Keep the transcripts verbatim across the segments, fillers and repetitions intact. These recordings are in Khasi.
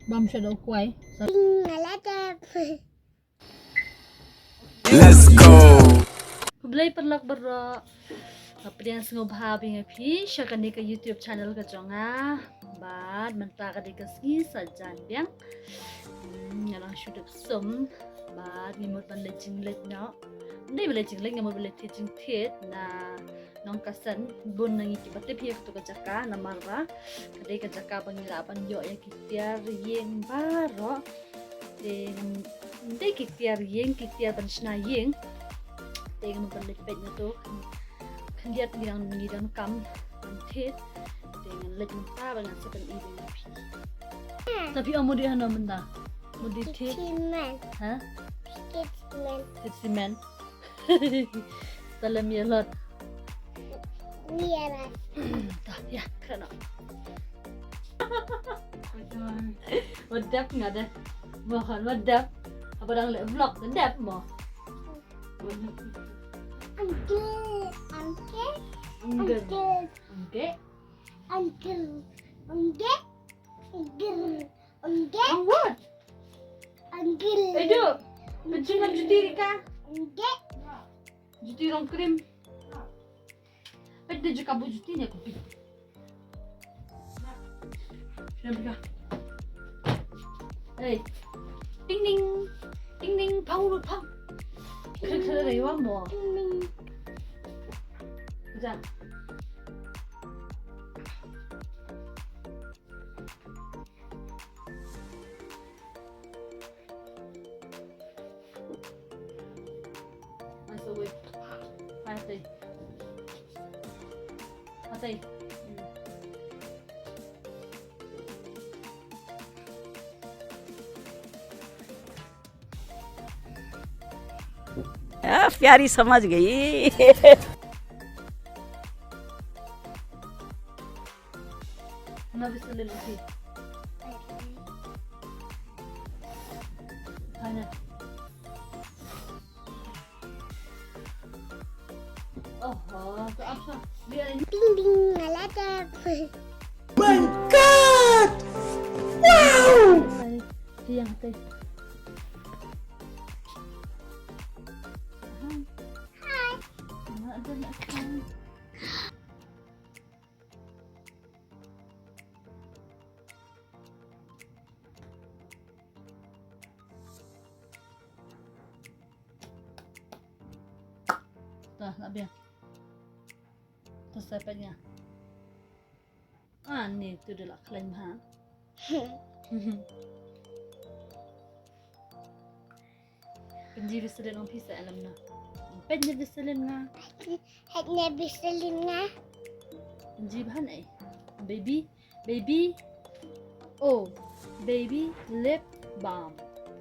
Bam shadow kwai. Let's go. Khublei paralok baroh. Nga pdiang sngewbha biang ïa phi sha kane ka YouTube channel ka jong nga. Bad mynta ka dei ka sngi Saitjaiñ biang. Hmm, nga dang shu dep sum. Bad ngi mut ban leit jingleit noh. Ym dei ban leit jingleit, nga mut ban leit thied jingthied na Nongkasen. Bun na ngi kiba tip hi ïa katu ka jaka namar ba ka dei ka jaka ba ngi lah ban ïoh ïa ki tiar ïing baroh. Te ym dei ki tiar ïing, ki tiar ban shna ïing. Te ngan ban leit peit na tu. Khyndiat ngi dang, ngi donkam ban thied. Te ngan leit mynta ba ngan sa pyni ïa phi. Te phi ong mut dei hano mynta? Mut dei thied? Cement. Ha? Thied cement. Thied cement. Te lem ïalot. Ïalot. Ta, ïa, kren noh. Wat dep nga dep. Mo, wat dep. Haba dang leh vlog dep mo. Uncle, uncle, Uncle. Uncle. Uncle. Uncle. Uncle. Uncle. Ang what? Uncle. Edo. Pencungan juti Rika. Uncle. Juti rong krim. Peit da jaka bu juti ne kopi. Sini Rika. Hey. Ding ding. Ding ding. Pang lut pang. Krik krik dei wan mo. Ding ding. Ja. Ai, sorry. Ai, sorry. Ai, sorry. आ, प्यारी समझ गई। Hana bisalin lagi. Hana. Oho, tu apa? Dia ni. Ding ding, ngalata. My God! Wow! Dia yang tu. Hai. Hai. Nak ada nak kan. Dah, nak biar. Terus saya pegang. Ah, ni tu dia lah klaim ha. Pynji bisalin ong pisa alam na. Pynji bisalin nga. Hanya bisalin nga. Pynji bahan eh. Baby, baby. Oh, baby lip balm.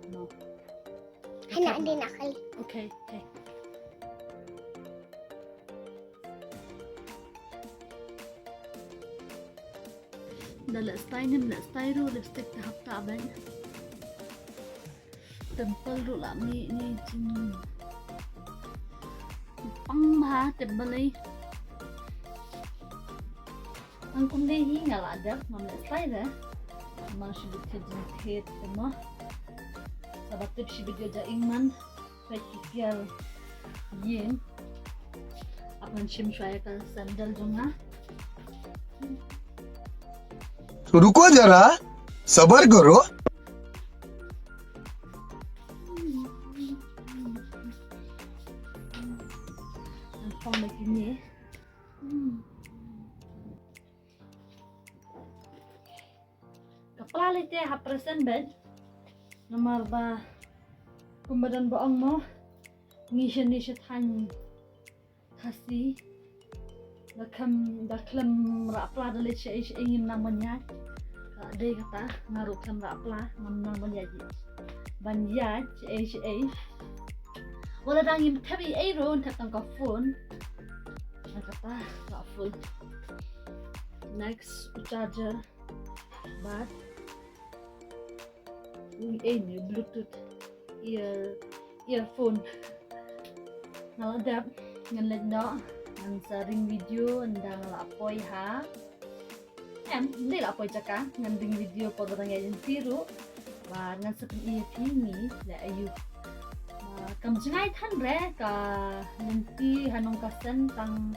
No. Hanya andi nak kali. Okay, okay. Da leh style nym leh style ruh lipstick te hap ta ban. Temple ruh la mih ni jing. Pang bha temple ni. Ang kumne hi nga la dep ngam leh style de. Mang shi bit thied jingthied te mo. Sa ba tip shi bit ïa ja ing man. Peit ki tiar ïing. Ap ngan shim shuwa ïa ka sandal jong nga. तो रुको जरा, सबर करो। Ngan phong da kine. Ka pla lei te hap present bad. Namar ba kumba don ba ong mo. Ngi sha ni sha thaiñ Khasi. Da khlem, da khlem rah pla da leit shaei shaei ngim nang ban ïaid. Ka dei kata nga ruh khlem rah pla ngam nang ban ïaid. Ban ïaid shaei shaei. Wala dang ngim thep ei ei ruh, thep tang ka phone. Nga kata rah phone. Next u charger. Bad u ei ni Bluetooth ear, earphone. Nga la dep, ngan leit noh, ngan sa ring video ynda nga la poi ha. Em, ym dei la poi jaka, ngan deng video por ba dang ïa lynti ruh. Ba ngan sa pyni ïa phi ngi leh aïu. Ba kam jngai than re ka lynti ha nongkasen tang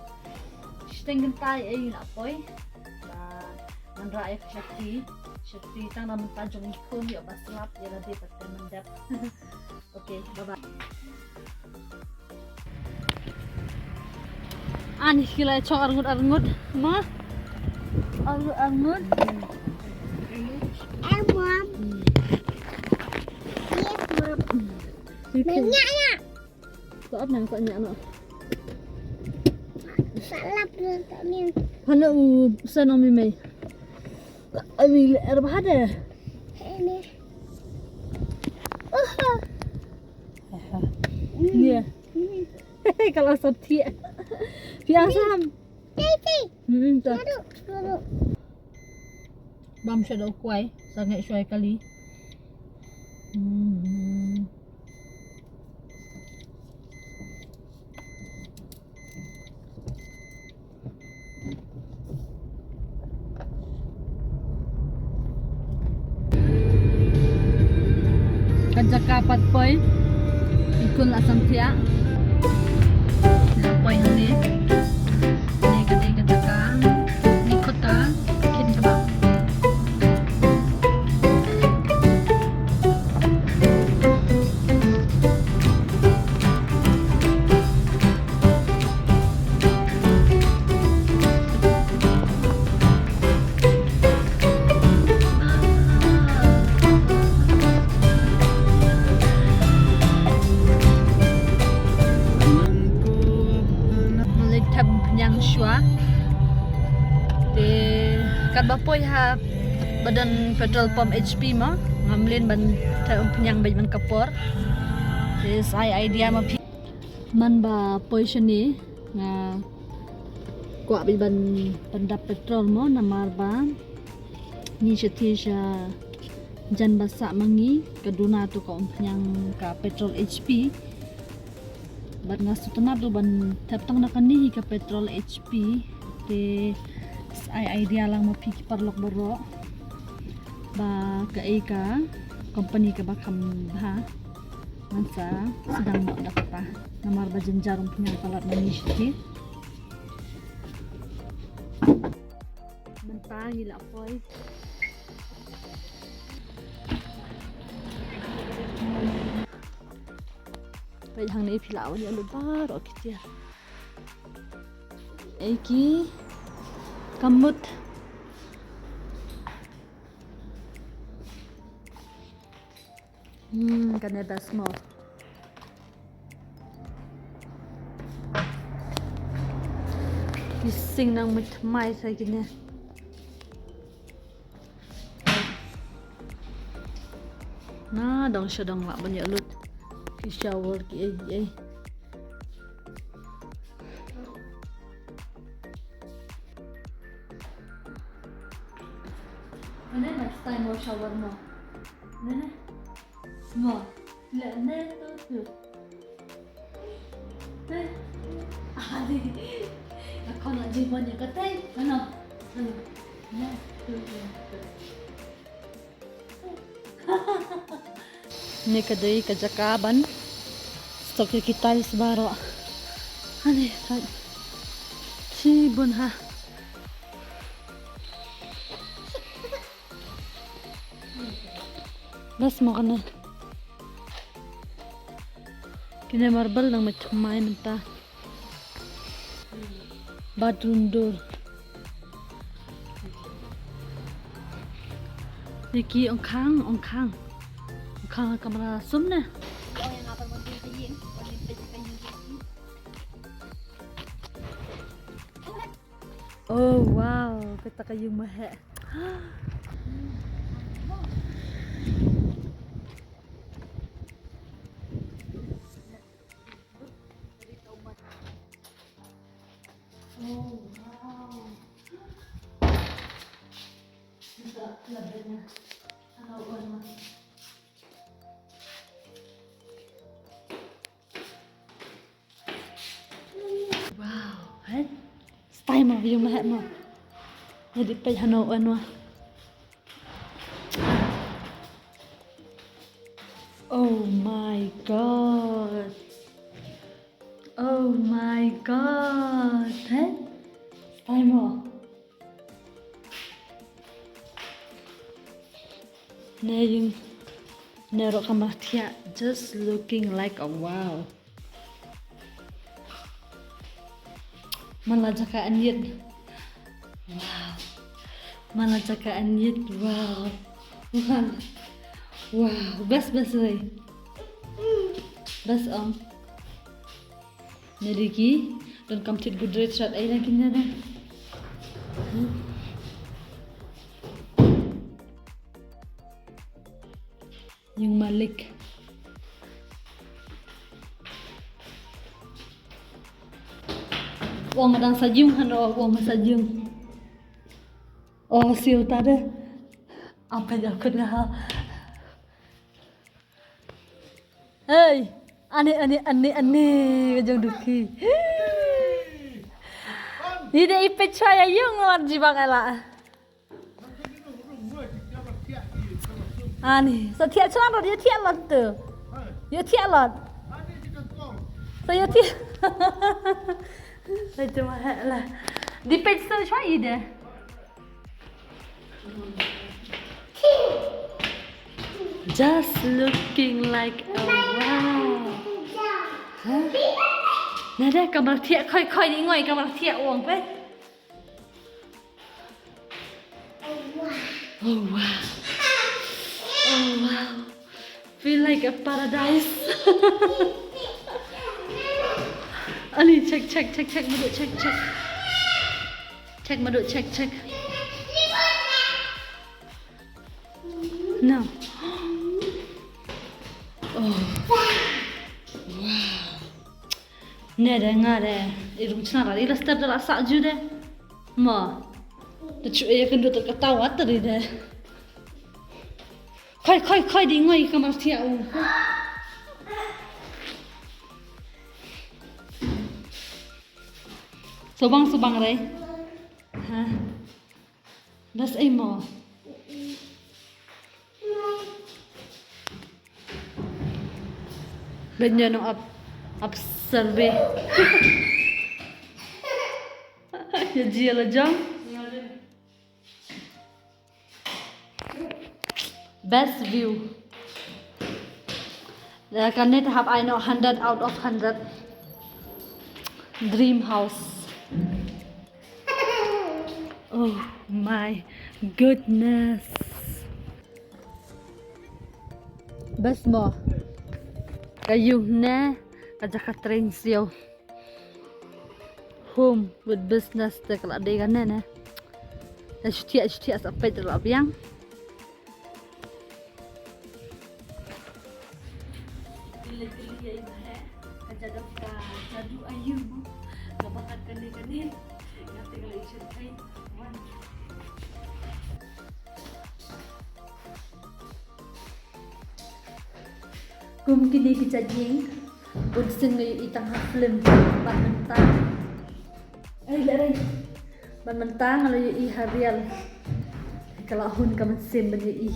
shiteng kynta ïa ngi la poi. Ba ngan rah ïa ka shakri, shakri tang na mynta jong i khun ïoh ba slap ïa lade pat te myndep. Okay, bye bye. Ani ki la chong arngut arngut. Ma? Arngut arngut. Em, Mom. Yes, Mom. Okay. Nanya ya. Sa at nang sa nya no. Sa lap no ta ni. Hana u sa no mi mai. Ani le er bahade. Ini. Oh. Aha. Ni. Kalau sot thiah. Phi ïa sam. Tei, tei. Hmm, ta. Taruh, taruh. Bam shadow kwai, sangeh shwai kali. Hmm. Ka jaka pat poi. I khun la sam thiah. Poi hangne. Ne ka dei ka jaka. Ne kota. Khin kebab. Ngan leit thep umphniang shuwa. Te katba poi ha ba don petrol pump H P mo, ngam leh ban thep umphniang bad man ka por. Te sa ai idea ma phi. Man ba poi shane nga kwah bad ban pyndap petrol mo, namar ba ngi sha thiah sha jan ba sah ma ngi ka duna to ka umphniang ka petrol H P. Bad nga sngewtynnat ruh ban thep tang na kane hi ka petrol H P. Te sa ai idea lang ma phi ki paralok baroh ba kaei ka company kaba kham bha. Ngan sa sdang noh da kata namar ba jynjar umphniang palat ma ngi sha thiah. Mynta ngi la poi. Peit hangne phi lah wan ïa lut baroh ki tiar. Ei ki kamut. Hmm, kane best mo. Ki sing nang mit mai sa kine. Na dang sha dang lah ban ïa lut. Ki shower ki ei ki ei. Mane next time mo shower mo. Mane mo. Le ne to tu. Te. Ah, di. Ako na jing mo niya katay. Ano? Ano? Ne to tu. Ne ka dei ka jaka ban stock ïa ki tiles baroh. Ani, right. Shibun ha. Best mo kane. Kine marble nang mit mai mynta. Bathroom door. Niki ong khang, ong khang. Ong khang kamra sum ne. Oh wow, kata ka yung maheh. Oh wow. Wow, eh? Style mo, yung maheh mo. Jadi peit hano wan wa. Oh my god. Oh my god. Heh? Stai mo. Ne ïing. Ne ruh kamar thiah, just looking like a wow. Man la jaka an ïit. Wow. Man la jaka an ïit. Wow. Wow. Wow. Best, best wei. Best ong. Naliki. Don kam tit gudre trat ai lagi nada. Ïing malik. Wong dang sa jung hano, wong sa jung. Oh, siu ta de. Apa ya kena? Hey, ani, ani, ani, ani, kajong duki. Ni de ipe chwa ya yung wan jibang ala. Ani, sa thiah chuan rot, ïa thiah lot tu. Ïa thiah lot. Sa ïa thiah. Sa cuma heh lah. Di page sa chwa i de. Just looking like a wow. Huh? Nada kamar thiah khoi khoi ni ngoi kamar thiah wong pe. Oh wow. Oh wow. Feel like a paradise. Ali, check, check, check, check, Madu, check, check. Check, Madu, check, check. No. Oh. Wow. Ne de nga de. I rung chna ra i la step da la sa ju de. Ma. Te chu e kan du ta ka ta wa ta ri de. Khoi khoi khoi di ngoi kamar thiah u. Subang subang re. Ha. Bas ai mo. Benya nong ap ap survey. Ya ji la jong. Best view. Kane te hap ai noh hundred out of hundred. Dream house. Oh my goodness. Best mo. Ka yung ne ka jaka train sio. Home with business te ka la dei kane ne. Shutia shutia sa peit la biang. Kum kine ki jait ïing, bun sien nga ïohi tang ha film, bad mynta. Ai, leh rei. Bad mynta nga la ïohi ha real. Ka la hun ka mynsiem ban ïohi.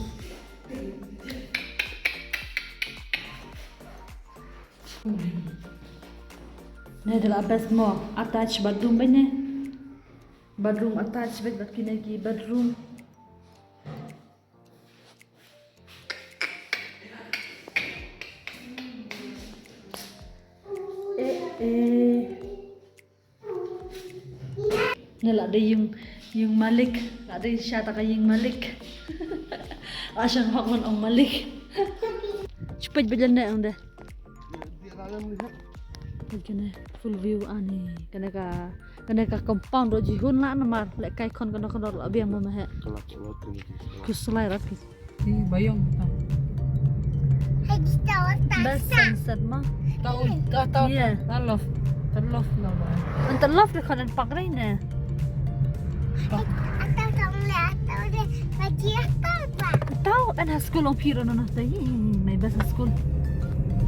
Ne da la best mo attached bathroom bad ne. Bathroom attached bad, bad kine ki bathroom. Eh, eh. Ne la dei ïing, ïing malik, la dei sha ta ka ïing malik. Asha hok man ong malik. Chupet bajan ne ong de. Kane full view ani, kane ka, kane ka compound ro jihun la namar le kai khon kano kano la biang ma he. Kuslai rat ki. Di bayong ta. Best sunset ma. Tau, tau, tau. Iya. Tau love. Tau love na ba. An tau love de khon an pak rei ne. Tau, an ha school ong phi ro na na tai. Mai best school.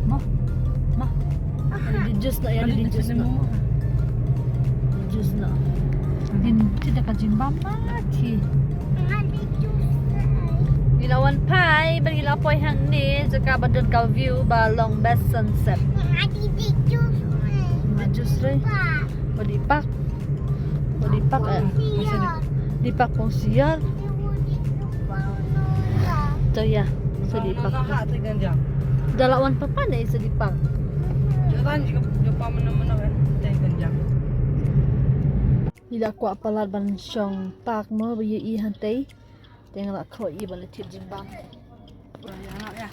Ma. Ma. Di jus na ya di jus na. Di jus na. Ngin thied da ka jingbam ma thi. Ngi la wan phai bad ngi la poi hangne jaka ba don ka view ba long best sunset. Dih juice re. Ba dih pak. Ba dih pak eh. Dih pak pong siar. To ïa. Sa dih pak. Da la wan papa ne sa dih pak. Ngi la kwah palat ban shong park mo ba ïohi hangtei. Te nga la khroh ïa ba la thied jingbam.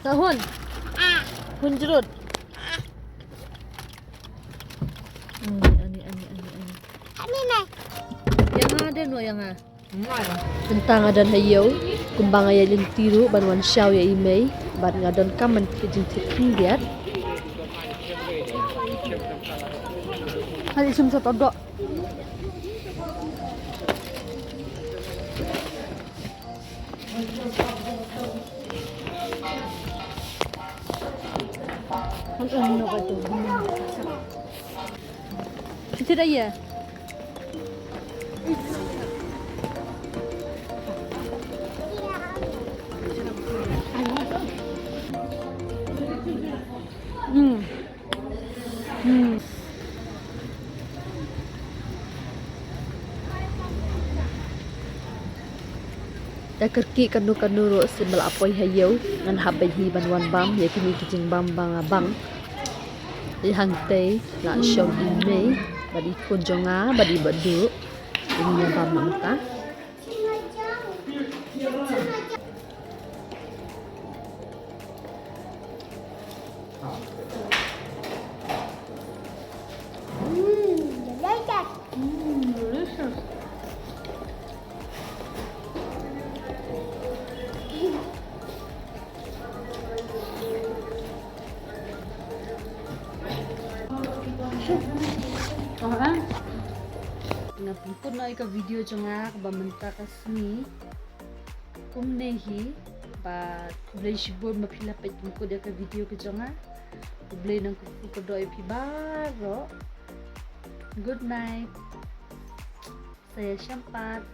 Sa hun. Hun jrut. Ani ani ani ani ani. Ïa nga de no ïa nga. Mynta nga don ha ïew kumba nga ïa lynti ruh ban wan shaw ïa i mei bad nga donkam ban thied jingthied khyndiat. Hali sum sa todok. Ito na iya. Hmm. Hmm. Te kyrkieh kano kano ruh symbai la poi ha ïew ngan hap beit hi ban wan bam ïa kine ki jingbam ba nga bang. Te hangtei la shong i mei bad i khun jong nga bad i Bah Duh. Ïa bam nangta. Mm, delicious. Mm, delicious. Nga pynkut noh ïa ka video jong nga kaba mynta ka sngi. Kumne hi bad khublei shibun ba phi la peit pynkut ïa ka video ka jong nga. Khublei nangkyrkhu kyrdoh ïa phi baroh. Good night. Sa ïashem pat.